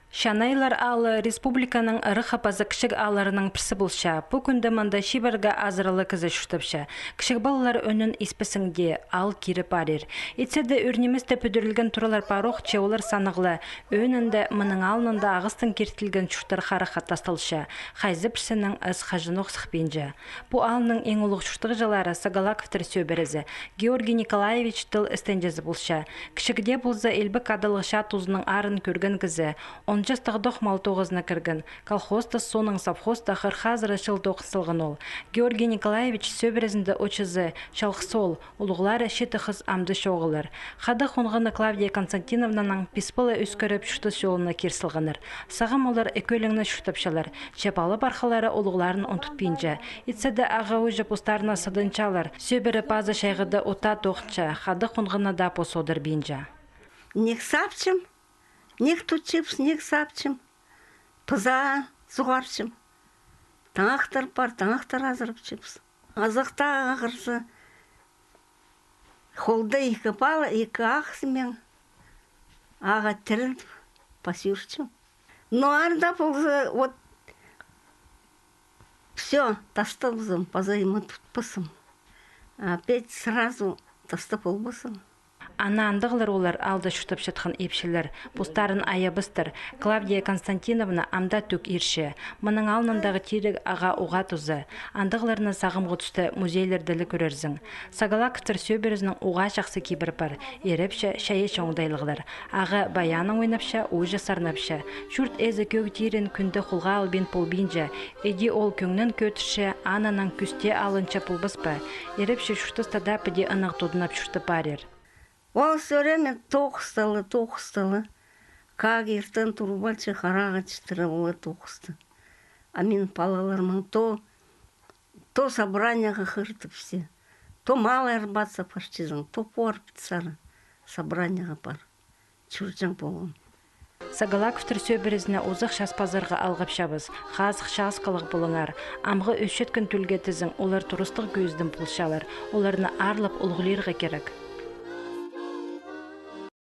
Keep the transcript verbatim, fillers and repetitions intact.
Чанайлар аалы республиканың ыраххы паза кічіг аалларының пірсі полча. Пу кӱнде мында чибіргі азырлығ кізі чуртапча. Кічіг палалар ӧӧнін испезің дее, аал кирі парир. Итсе дее ӱр ниместе пӱдірілген туралар пар ох, че олар санағ ла. Ӧӧнінде, мының алнында ағастаң киртілген чурттар харахха тасталча. Хайзы пірсінең ыс хаҷанох сыхпинча. Пу аалның иң улуғ чуртағҷылары Сагалаковтар сӧбірезі. Георгий Николаевич тыл істенҷізі полча. Кічігде полза, илбек адалығ чаа тузының аарын кӧрген кізі. Он частығ тоғызына кірген. Колхозта, соонаң совхозта хырых азыра чыл тоғын салған ол. Георгий Николаевич сӧбірезінде очызы чалғыс оол, улуғлары читі хыс амды чоғыллар. Хада хонғаны Клавдия Константиновнанаң пис пала ӧскіріп, чуртас чолына кир салғаннар. Сағам олар ікӧлеңні чуртапчалар. Че пала-пархалары улуғларын ундутпинча. Итсе дее ағаа-ууҷа постарына сыдынчалар. Сӧбіре паза чайғыда отта тоғынча, хада хонғаны даа пос одырбинча. Нег сапчам, нег тутчабыс, нег сапчам. Пызаа суғарчам. Таңахтар пар, таңахтар азырапчабыс. Азахтаа ағырза, холда ікі пала, ікі ағас мин. Ағаа тірілдіп, пас ӱрчем. Но анда полза, вот, всё, тастабызам, паза ниме тутпасам. Опять сразу тастап полбасам. Ана андағлар олар, аалда чуртапчатхан ипчілер. Постарын аябыстар. Клавдия Константиновна амды тӧк ирче. Мының алнындағы тиріг ағаа уғаа туза. Андағларны сағамғы туста музейлерде ле кӧрерзің. Сагалаковтар сӧбірезінің уғаа чахсы кибір пар. Ирепче чайаачы оңдайлығлар. Ағаа баяннаң ойнапча, ууҷа сарнапча. Чурт ээзі кӧг тирін кӱнде холға албин полбинча. Іди ол кӧңнін кӧдірче, анаң кӱсте алынча полбас па? Ирепче чуртаста даа піди ынағ тудынып чуртап парир. Ол всё время тоғыстығ ла, тоғыстығ ла. Как иртен турбалча, харағы читіре, ол тоғыстығ. А мин палаларымнаң то, то собраниеға хығыртып, то Малый Арбатсар парчазың, то пу Арбатсар собраниеға пар. Чӧрҷең полғам. Сагалаковтар сӧбірезіне узах час пазарға алғапчабыс. Хазых часкалығ полыңар. Амғы ӧсчеткен тӧлге тізең, олар турыстығ кӧзідім полчалар. Оларны аарлап улуғлирға кирек.